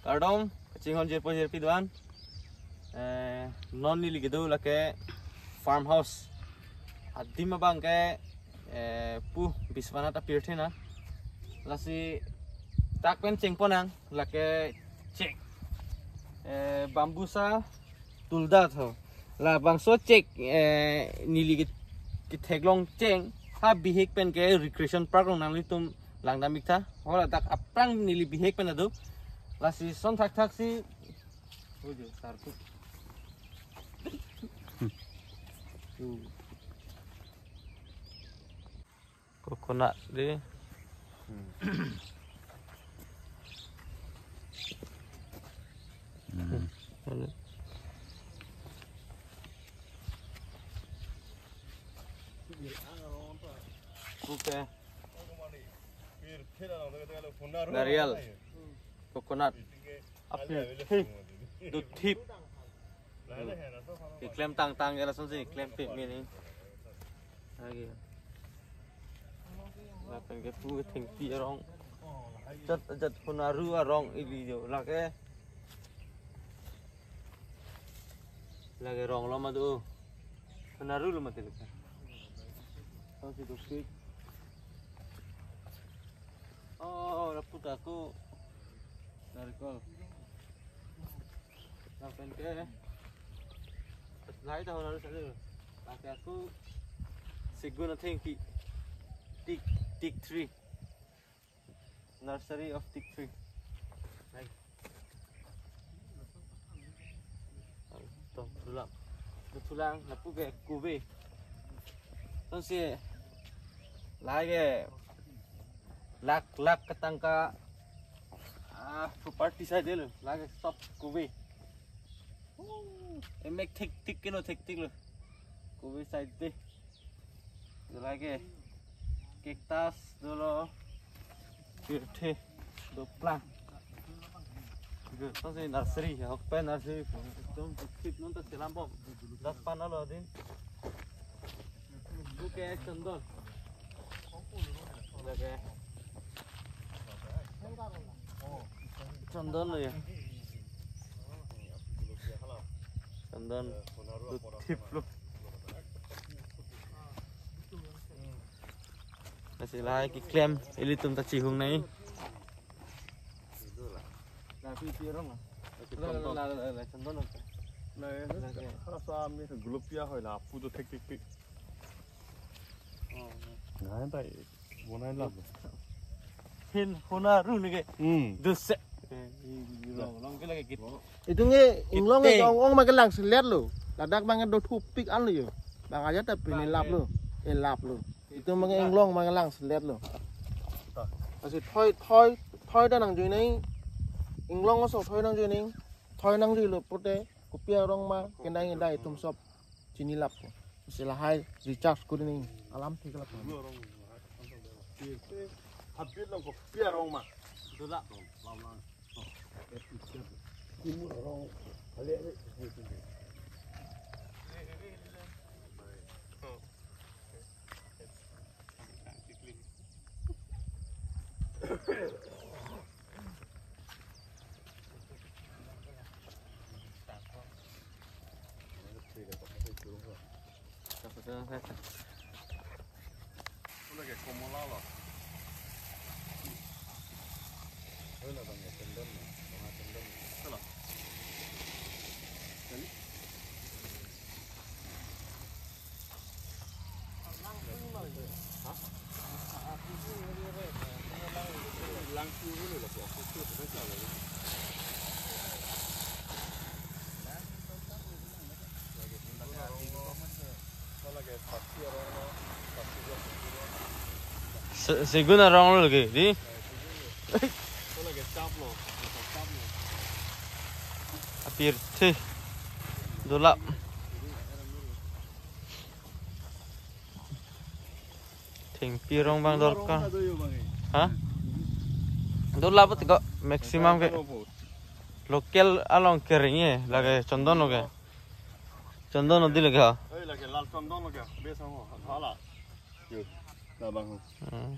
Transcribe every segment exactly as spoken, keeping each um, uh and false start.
Kardom, kachinghon jirpo jirpi do-an. Eh, non neli kedo lake farmhouse. Adim abang ke, eh, pu Biswanath apirthe na. Lasi dak pen chengpon nang, lake cheng. Eh, bambusa tulda tho. Labangso cheng, eh, neli ke, ketheklong cheng. Ha bihek pen ke recreation park along nanglitum langdam ik tha. Hala dak aphrang neli bihek pen ado. Lasi son thakthak si. Ojo, sarpu. Coconut di. Hmm. Oke. Nariyal. Coconut. Aphi. Hei. Duthip. Keklem tangtang ke lasonsi klem pik mini. Lake. Lapen ke pu thengpi arong. Jat jat Honaru arong ili jo. Lake. Lake rong lo ma do. Honaru lo mati lake. Lasonsi dopik. Oh, lapu ta ako. Narikol. Lapen ke. Lahai ta Honaru sale. Lake ako. Segun athengpi. Teak, teak tree. Nursery of teak tree. Hai. To, thulang. To thulang, lapu ke kove. Lasonsi, lake, lakh, lakh ketangka, ah, property side lo, lake sob kove. Emek thektik keno thektik lo. Kove side de. Lake cactus dolo. Pirthe doplang. Lasonsi nursery, ahok pen nursery. Ekdom thik non ta selam bom. Das pan lo din. Oke, chondon. Oke. Chondon lo ya. Chondon. Duthip lo. Lasi lahai keklem ilitum ta chihung nai. Lapu pi arong ah. Lake la, la, chondon. La, ya, lake. Hala sa mi gulopia hoi lapu do thektik pik. Oh. Nai tai bonai lap. Hin Honaru ne ke. Hmm. Duse. Eh, i, i, long, long ke lake kit. Itum ke inglong ke ong ong ma kelang selet lo. Ladak abang do thupik an lo yo. Bang aja ta pini lap lo. Eh, lap lo. Itum abang inglong ma kelang selet lo. Lasi thoi, thoi, thoi ta nangjoine. Inglong aso thoi nangjoine. Thoi nangjoi lo pute. Kopi arong ma, kendai kendai itum sob chinilap. Lasi lahai recharge kuri nangji alam thik lap. Habit long kopi arong ma. Dulap long. Se-, segun arong lo lake, di? Apirthe. Dulap. Thengpi arong abang dorkar. Ha? Dulap ti ko maximum ke. Local along kering ye, lake chondon lo ke. Chondon lo di lake ha. Oi, lake lal chondon lo ke. Bes ho, hala. Yo, labang ho. Hmm.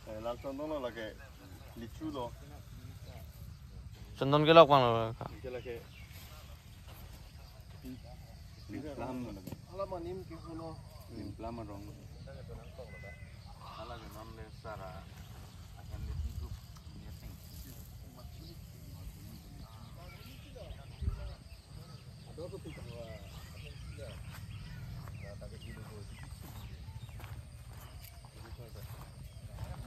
Eh, lal chondon lo lake lichu lo. Tendon kelok abang lo. Ike lake. Plim plam lo lake. Alam anim ke hono. Plim plam arong. Ala ke non le sara akan le pintu punya tank.